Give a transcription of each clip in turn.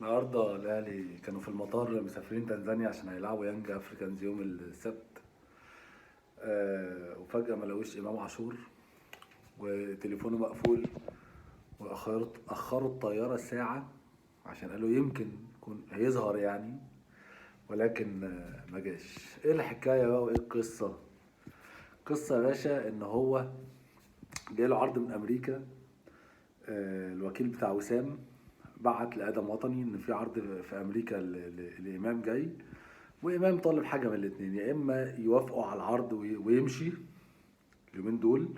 النهارده الاهلي كانوا في المطار مسافرين تنزانيا عشان هيلعبوا يانج افريكانز يوم السبت. وفجأة ما لقوش امام عاشور وتليفونه مقفول، واخروا الطيارة ساعة عشان قالوا يمكن يكون هيظهر يعني، ولكن ما جاش. ايه الحكاية بقى وايه القصة؟ قصة يا باشا ان هو جاله عرض من امريكا. الوكيل بتاع وسام بعت لادم وطني ان في عرض في امريكا لامام جاي، وامام طالب حاجة من الاتنين، يا اما يوافقوا على العرض ويمشي اليومين دول،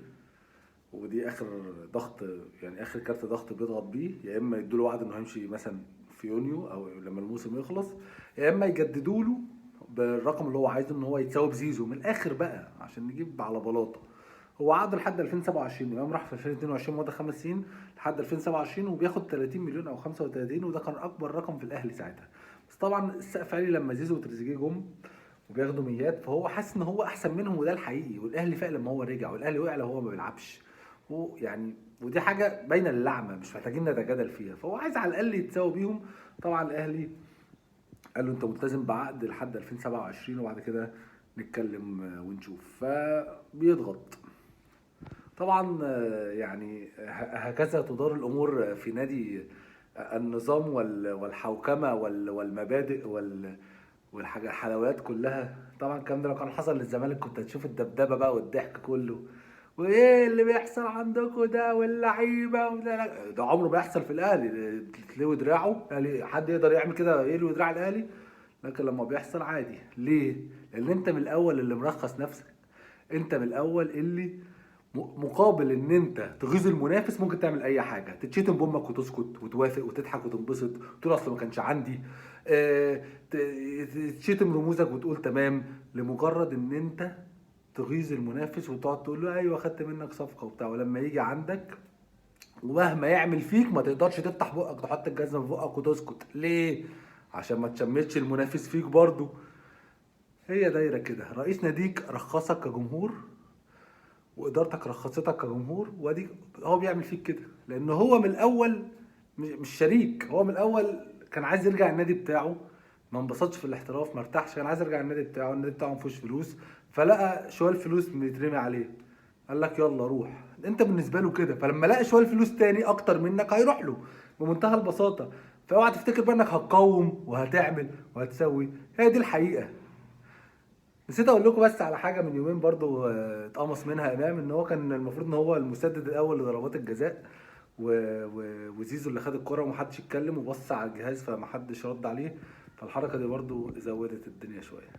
ودي اخر ضغط يعني اخر كارت ضغط بيضغط بيه، يا اما يدوا له وعد انه هيمشي مثلا في يونيو او لما الموسم يخلص، يا اما يجددوا له بالرقم اللي هو عايزه ان هو يتساوي بزيزو من الاخر بقى عشان نجيب على بلاطة. هو عقده لحد 2027، امام راح في 2022 مضى 5 سنين لحد 2027، وبياخد 30 مليون او 35، وده كان اكبر رقم في الاهلي ساعتها. بس طبعا السقف عالي لما زيزو وتريزيجيه جم وبياخدوا ميات، فهو حاسس ان هو احسن منهم، وده الحقيقي. والاهلي فاق لما هو رجع، والاهلي وقع لو هو ما بيلعبش، ويعني ودي حاجة باينة للعمى مش محتاجين نتجادل فيها. فهو عايز على الاقل يتساوي بيهم. طبعا الاهلي قال له انت ملتزم بعقد لحد 2027 وبعد كده نتكلم ونشوف، فبيضغط طبعا. هكذا تدار الامور في نادي النظام والحوكمه والمبادئ والحاجة الحلويات كلها. طبعا الكلام ده لو كان حصل للزمالك كنت هتشوف الدبدبه بقى والضحك كله، وايه اللي بيحصل عندكم ده واللعيبة وده. ده عمره ما يحصل في الاهلي، تلوي دراعه الاهلي، حد يقدر يعمل كده يلوي دراع الاهلي؟ لكن لما بيحصل عادي. ليه؟ لان انت من الاول اللي مرخص نفسك، انت من الاول اللي مقابل ان انت تغيظ المنافس ممكن تعمل اي حاجة، تتشتم بامك وتسكت وتوافق وتضحك وتنبسط وتقول اصل ما كانش عندي، تشتم رموزك وتقول تمام، لمجرد ان انت تغيظ المنافس وتقعد تقول له ايوه خدت منك صفقة وبتاع. ولما يجي عندك ومهما يعمل فيك ما تقدرش تفتح بقك، تحط الجزمة في بقك وتسكت. ليه؟ عشان ما تشمتش المنافس فيك برضو. هي دايرة كده، رئيس ناديك رخصك كجمهور وادارتك رخصتك كجمهور، واديك هو بيعمل فيك كده لان هو من الاول مش شريك. هو من الاول كان عايز يرجع النادي بتاعه، ما انبسطش في الاحتراف، ما ارتاحش، كان عايز يرجع النادي بتاعه، النادي بتاعه ما فيهوش فلوس، فلقى شوية الفلوس بيترمي عليه، قال لك يلا روح. انت بالنسبة له كده، فلما لقى شوية الفلوس تاني اكتر منك هيروح له بمنتهى البساطة. فاوعى تفتكر بقى انك هتقاوم وهتعمل وهتسوي، هي دي الحقيقة. نسيت اقول لكم بس على حاجة من يومين برضو، اتقمص منها امام، ان هو كان المفروض ان هو المسدد الاول لضربات الجزاء، وزيزو اللي خد الكره ومحدش اتكلم وبص على الجهاز فمحدش رد عليه، فالحركه دي برضو زودت الدنيا شوية.